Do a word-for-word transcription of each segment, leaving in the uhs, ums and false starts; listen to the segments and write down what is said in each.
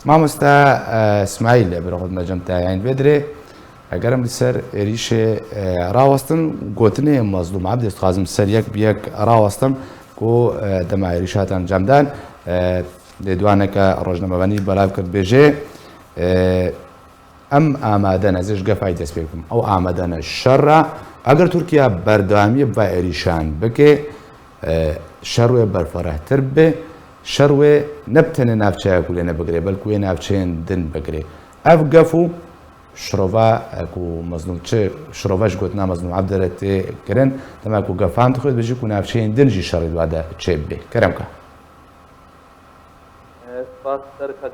Mamoste, e, Îsmaîl, e, bi xwe dimecem te, yanî vê dirê, eger em li ser êrîşê, e, rawestin, gotinê Mezlûm Ebdê dixwazim ser yek bi yek rawestim ku, e, dema êrîş hat encamdan, e, lêdwaneke rojnamevanî belav kir dibêje, e, em amade ne, ez ê ji gefayî dest pê bikim. Ew amade ne şer re. Eger Tirkiye berdewamiyê bi va êrîşan bike, e, şer wê berfirehtir bibe, şer wê ne bi tenê navçeya ku lê nebigire, belkî wê navçeyên din bigire. Ev gef û şirova, e, ku Mezlûm çi, şirova ji gotina Mezlûm Ebdê re tê kirin, dema ku gefan dixwê dibêje ku navçeyên din jî şerê di wa de çêbibe. Kerem ke. Spas serka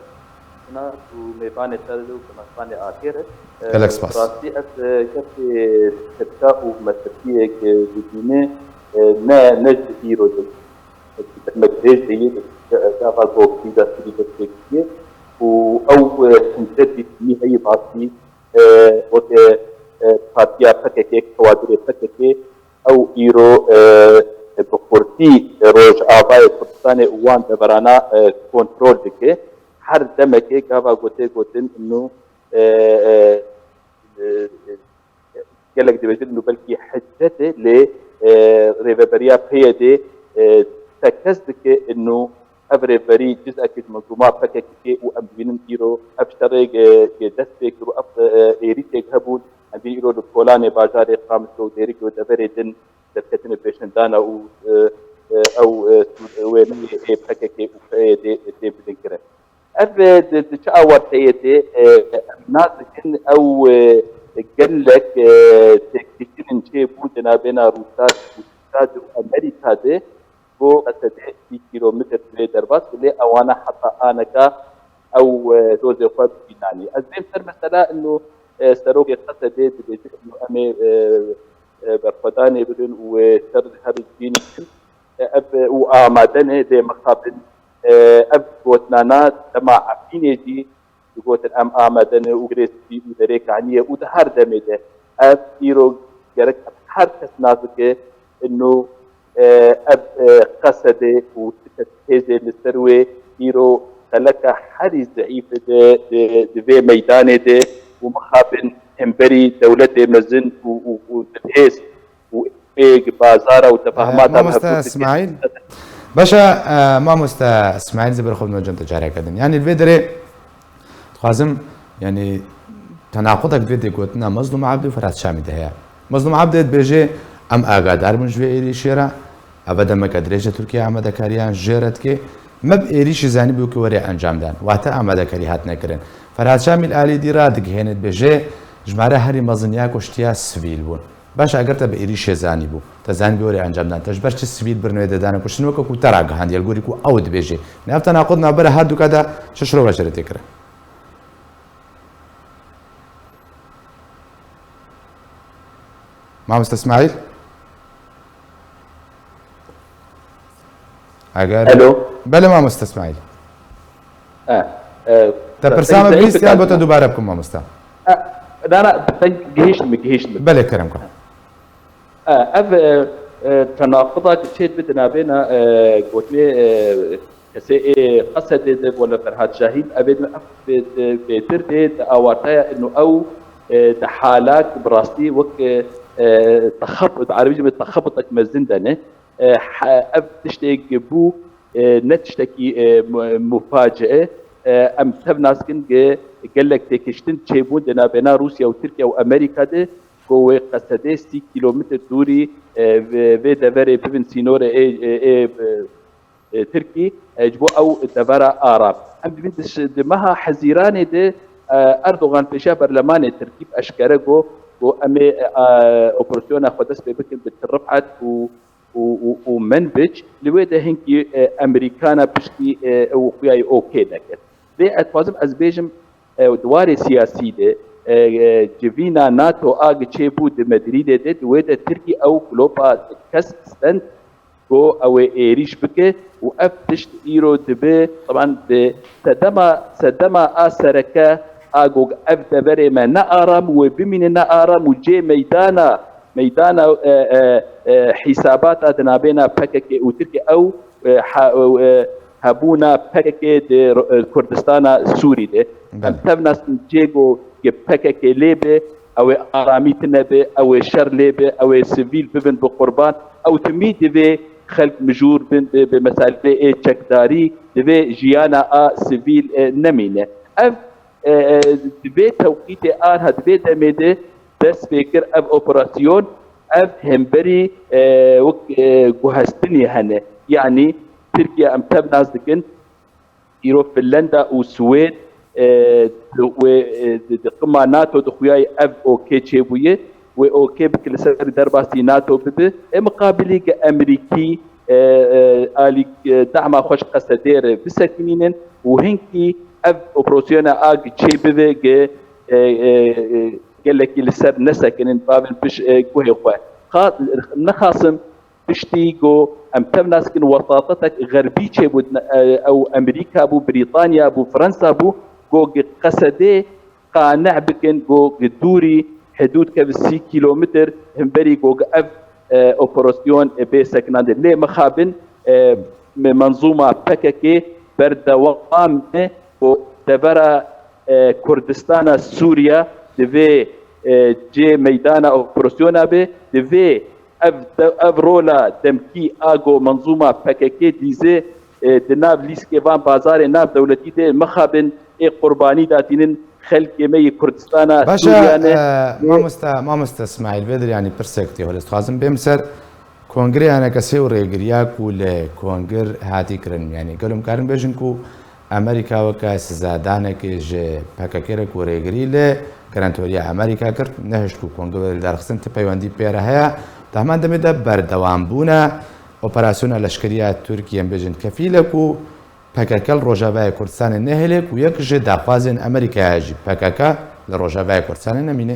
Sinan û mêvanê te û kêmasvanê Atê re. Gelek spas. Rastî ez, e, kesê tirka û mesirtiyek, e, dibîne, e, ne, ne ji îro de. Demek hêj de yê, e, gava gotî destûrî destpêkiriye û ew, e, hincetî nî heyî rastî, e, weke, e, partiya P K K, kewadirê P K K, ew îro, e, bi xurtî Rojavayê Kurdistanê û wan deverana, e, kontrol dike. Her demekê gava gotê gotin nû, e, e, e, gelek dibêjin nû belkî hicretê lê, e, rêveberiya P Y D, e, tekez dike nû ev rêberî cizekî ji mezlûma P K K û em dibînin îro ev şerê, e, dest pê kir û ev, e, êrîşek hebûn. Em dibînin îro li Kolanê, bajarê Qamişlo û Dêrikê û deverê din derketinê pêşindana û, e, e, ew, e, wêneyê ê P K K û P Y D tê bidin kirin. Ev, e, di, di çi awarteyê de, e, em nazikin ew, e, gelek, e, têkişînin çêbû di navbêna Rûsya û Tirkiya de û Amerîka de bo Qesedê sî kîlometr divê derbas be, lê ewana heta aneka ew, e, dozê xwe bînanî. Ez dêm ser mesela ino, e, serokê Qesedê dibêje ino em ê, e, e, berxwedanê bidin û, e, ser her cîn bikin. E, ev, e, û amade ne dê mixabin, e, ev gotinana dema Efrînê jî digotin em amade ne û girê spî û derê kaniyê û di her demê de ev îro gerek ev her kes nazike ino, e, ev, e, Qesedê û ti kes hêzê li ser wê îro xeleka herî zeîf di, di, di vê meydanê de û mixabin hemberî dewletê mezin û, û, û dilhêz û ê bazara û tefahmata Mamoste Îsmaîl. Baş e, e, Mamoste Îsmaîl, zê ber xwe bimecem te careke din. Yanî li vê derê dixwazim, yanî tenaqudek divê dê gotina Mezlûm Ebdî û Ferhat Şamî de heye. Mezlûm Ebdî dibêje, em agadar bûn ji vê êrîşê re, ev demeke dirêj e Tirkiye amadekariyan jê re dike. Me bi êrîşî zanîbû ku were encamdan. Wate amadekarî hatine kirin. Ferhat Şamî li alî dî radigihêne dibêje, jimare herî mezin ya kuştiya sivîl bûn. Baş e, eger te bi êrîşê zanîbû, te zanîbû were encamdan, te ji ber çi sivîl birine wê de dane kuştin weke ku te ragihandiye, li gorî ku ew dibêje. Ev tenaqud navbera her duka de çi şirove jê re tê kirin? Mamoste Îsmaîl? Eger Alo. Belê, Mamoste Îsmaîl. E, e, Te pirsa me bihîst yan bo te dubare bikim, mamoste? E, na, na, te gihîşt min, gihîşt min. Belê, kerem ke. E, ev, e, e, tenaquda ki çê dibe di navêna, e, gotinê, e, kesê ê Qesedê de, wele Ferhat Şahîn, ev ê ev bê-, bê-, bêtir dê di awataya ino ew, e, di halak bi rastî wek, e, e, texeb-, di erebî jî texebutek mezin de ne. E, he-, ev tiştê bû, e, ne tiştekî, e, mu-, mufaciye. E, em tev nas dikin ge-, gelek têkiştin çêbûn di navbêna Rûsya û Tirkiye û Amerîka de, ku wê Qesedê sî kîlometr dûrî, e, vê, vê deverê bibin sînorê ê, ê, ê, e, e, Tirkî, e, ji bo ew devera aram. Em dibîn di ş-, di meha Hezîranê de, e, Erdogan pêşiya berlemanê Tirkî bi eşkere got, got em ê, e, a, operasyona xwe dest pê bikin bi Tirifet û û, û, û Minbic, li wê de hinkî, e, Amerîkana piştî, e, ew xuyayê okê nekir. Vê ez dixwazim ez bêjim, e, di warê siyasî de, e, e, civîna nato a gi çêbû di Medrîdê de, di wê de Tirkî ew klopa kes stend, got ew ê êrîş bike û ev tişt îro dibe, teban di sedema, sedema a sereke a got ev deverê me ne aram, wê bimîne ne aram û cê meydana meydana, e, e, e, hîsabata di navbêna P K K û Tirkiye ew, e, ha-, e, hebûna P K K di Ro-, Kurdistana Sûrî de. Em Belê. tevnasin cê ku P K K lê be, ew ê aramî tine be, ew ê şer lê be, ew ê sivîl bibin bi qurban. Ew timî divê xelk mijûr bin bi, bi meselê ê çekdarî, divê jiyana a sivîl, e, nemîne. Ev, e, e, di vê tewqîtê anha, di vê demê de dest pê kir ev operasyon, ev hemberî, e, wek, e, guhestinê hene. Yanî Tirkiye em tev nas dikin, îro Finlanda û Swêd, e, di, wê, e, di, di qima nato dixuyayê ev okê çêbûye. Wê okê bike li ser derbasî nato bibe. Ê miqabilî gi Emerîkî, e, e, alî, e, dahma xweş Qesedê re bisekinînin û hinkî ev operasyona a gi çêbibe gi, e, e, e, gelekî li ser nesekinin bavên piş, e, guhê xwe. Xa-, nexasim piştî ku em tev nas dikin wesatetek xerbî çêbû, e, ew Emerîka bû, Brîtanya bû, Fransa bû, ku gi Qesedê qane bikin ku gi dûrî hidûd kevin sî kîlometr himberî ku gi ev, e, operasyon, e, bê sekinandin. Lê mixabin, e, me-, menzûma P K K berdewam e ku devera, e, Kurdistana Sûriye divê, e, cê meydana operasyona be, divê ev de-, ev rola demkî a ku menzûma P K K dîze, e, di nav lîskê van bazarê nav dewletî de mixabin ê qurbanî datînin xelkê me yê Kurdistana Baş e, Sûriye ne. e, mamosta, mamosta Smaîl Bedir, yanî pirsek tê holê dixwazim bêm ser kongreya enekesê û rêgiriya ku li kongir hatî kirin. Yanî gelo em karin bêjin ku Amerîka weke sizadanekê ji P K K re ku rêgirî li Garantoriya Amerîka kir, nehişt ku kongre li derxistin ti peywendî pê re heye. Di heman demê de berdewambûna operasyona leşkeriya Tirkiye, em bêjin, kefîl e ku P K K li Rojavayê Kurdistanê nehêle ku yek ji daxwazên Amerîkaya jî P K K li Rojavayê Kurdistanê nemîne.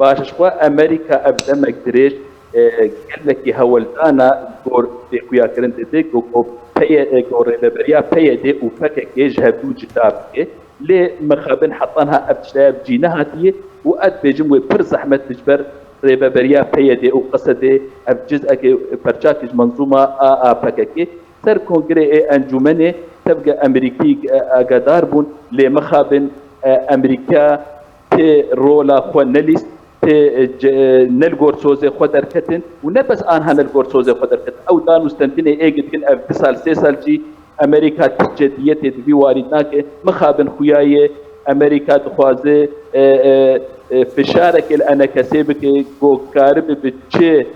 Baş, ji xwe Amerîka ev demek dirêj, e, gelekî heweldana gor têxuyakirin dide, ku, ku peye-, e, ku rêveberiya P Y D û P K K ji hevdû cida bike. Lê mixabin heta niha ev tişta ev cî nehatiye û ez dibêjim wê pir zehmet ji ber rêveberiya P Y D û Qesedê ev cizekê, perçakê ji menzûma a, a P K K. Ser kongreyê encûmenê tevge Amerîkî, e, agedar bûn, lê mixabin, e, Amerîka tê rola xwe nelîst, tê, e, ce-, e, ne li gor sozê xwe derketin û ne bes anha ne li gor sozê xwe derketin. Ew dan û stentinê ê girtin ev du sal, sê sal jî Amerîka tu cediyetê di vî warî nake. Mixabin xuyaye Amerîka dixwaze, e, e, e, fişarekê li enekesê bike, ku karibe bi çi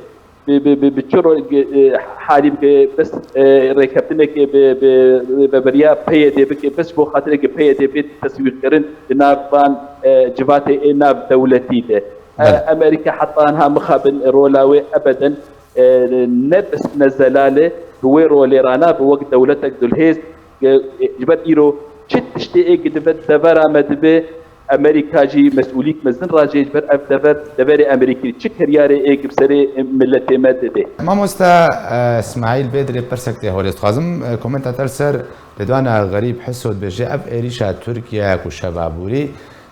bi, bi, bi, bi çi ro-, e, halî bike, bes, e, rêkeftinekê bi, bi, bi beriya P Y D bike, bes bo xatirê ku P Y D bê teswîrkirin di nav van, e, civatê ê nav dewletî de. E, Belê. Amerîka heta niha mixabin rola wê ebeden, e, ne bes ne zelal e, bi wê rolê re ne, bi wek dewletek dulhêz, e, ji ber îro çi tiştê ê ku dibe devera me dibe, Amerîka jî mesûlîk mezin rajê ji ber ev dever, deverê Amerîkî çi kiryarê ê bi serê miletê me dide. Mamosta, e, Smaîl Bedirê pirsek tê holê dixwazim, e, komenta te li ser Ledwana Xerîb Hiso dibêje, ev êrîşa Tirkiye ku şeva bûrî,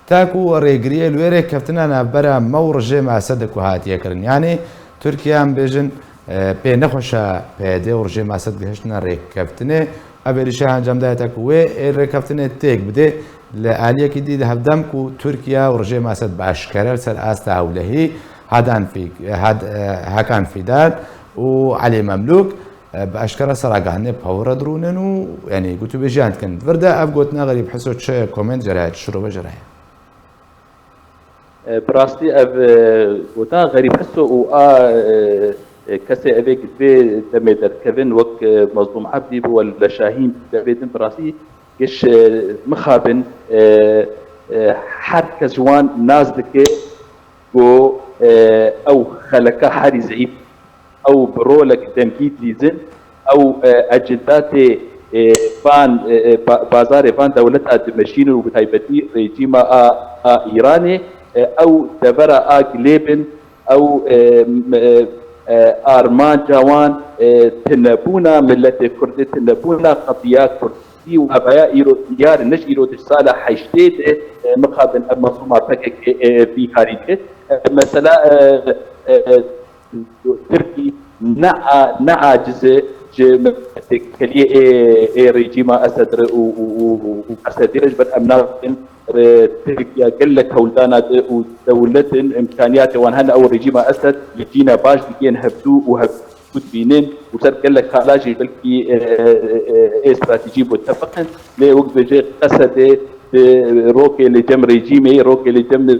ta ku rêgiriyê li wê rêkeftina navbera me û rejêma Esed ku hatiye kirin. Yanî Tirkiye em bêjin, e, pê nexweşa P Y D û rejêma Esed gihiştine rêkeftinê. Ev êrîşa encam daye ta ku wê ê rêkeftinê têk bide. Li aliyekî dî di hevdem ku Tirkiye û rejêma Esed bi eşkere li ser asta hewlehî Hadan Fî-, Had-, e, Hakan Fîdan û Elî Memlûk, e, bi eşkere ser ragihandinê bi hev re dirûnin û, yanî, gotûbêjiyan dikin. Di vir de ev gotina Xerîb Hiso çi komênt jê re heye, çi şirove jê re heye? E, bi rastî ev, e, gotina Xerîb Hiso û a, e, e, kesê evê ku di vê demê derkevin wek, e, Mezlûm Ebdî bi wele Şahîn devê din bi rastî giş, e, mixabin, e, e, her kes ji wan nas dike ku, e, ew xeleka herî zeîf ew bi rolek demkî didîzin, ew, e, ecendatê, e, van, e, e, ba-, bazarê van dewleta dimeşînin û bi taybetî rejîma a, a Îranê, e, ew devera a gilê bin, ew, e, m-, e, e, armanca wan, e, tunebûna miletê Kurdê, tunebûna qediya Kurdî û avaya îro diyar e, ne ji îro de ji sala heştê de, e, mixabin ev mezlûma P K K, e, vî karî dike. E, mesela, e, e, Tirkî ne a-, ne aciz e ji têkeliyê ê, ê rejîma Esed re û, û, û, û, û Esedê re ji ber em nakin, e, Tirkiye gelek hewldana de û dewletin imkaniyatê wan hene ew rejîma Esed li cîna baş digihên hevdû û hevdû dibînin û ser gelek kala jî belkî, e, e, e, ê stratejî mutefiq in. Lê wek dibêje Qesedê di rokê li cem rejîmê, rokê li cem, e,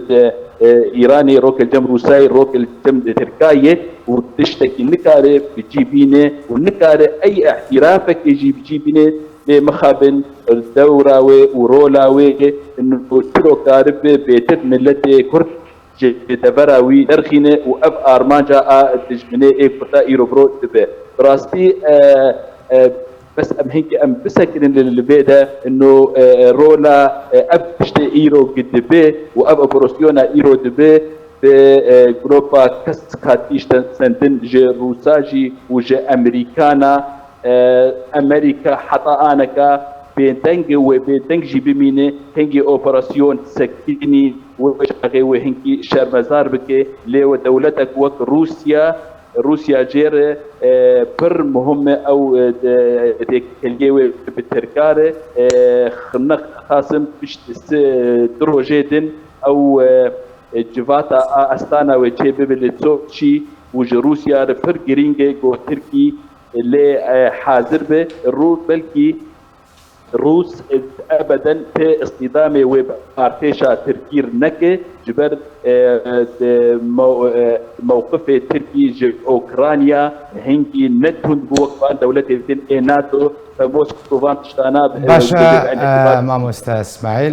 e, Îranê, rokê li cem Rûsayê, rokê li cem Tirkayê û tiştekî nikare bi cî bîne û nikare ey îhtîrafekê jî bi cî bîne. Lê mixabin dewra wê û rola wê û çiro karibe bêtir miletê Kurd ji devera wî derxîne û ev armanca a dijminê ê Kurda îro biro dibe. Bi rastî, e, e, bes em hinkî em bisekinin li, li vê de ino, e, e, rola, e, ev tiştê îro ki dibe û ev operasyona îro dibe bi, e, gropa kes katî sendin ji Rûsa jî û ji Emerîkana, e, Emerîka heta aneka bêdeng wê bêdeng jî bimîne, hingî operasyon sekinî wê çaxê wê hinkî şermezar bike, lê we dewletek wek Rûsya, Rûsya jê re, e, pir muhim e ew, e, de-, têkeliyê wê bi Tirka re, e, xine xasim pişt si-, du rojê din ew, e, e, civata a Astana wê çê bibe li Soçî û ji Rûsya re pir girîng e ku Tirkî lê, e, hazir be. Rû-, belkî Rûs, e, ebeden tê îstîdamê wê bi artêşa Tirkî re neke, ji ber, e, e, de-, mew-, e, mewqifê Tirkî ji Ukrayna hingî ne tund bû wek van dewletê din ê NATO. Te Moskova van tiştana, e, Başe, bi vê, e, mamoste Îsmaîl,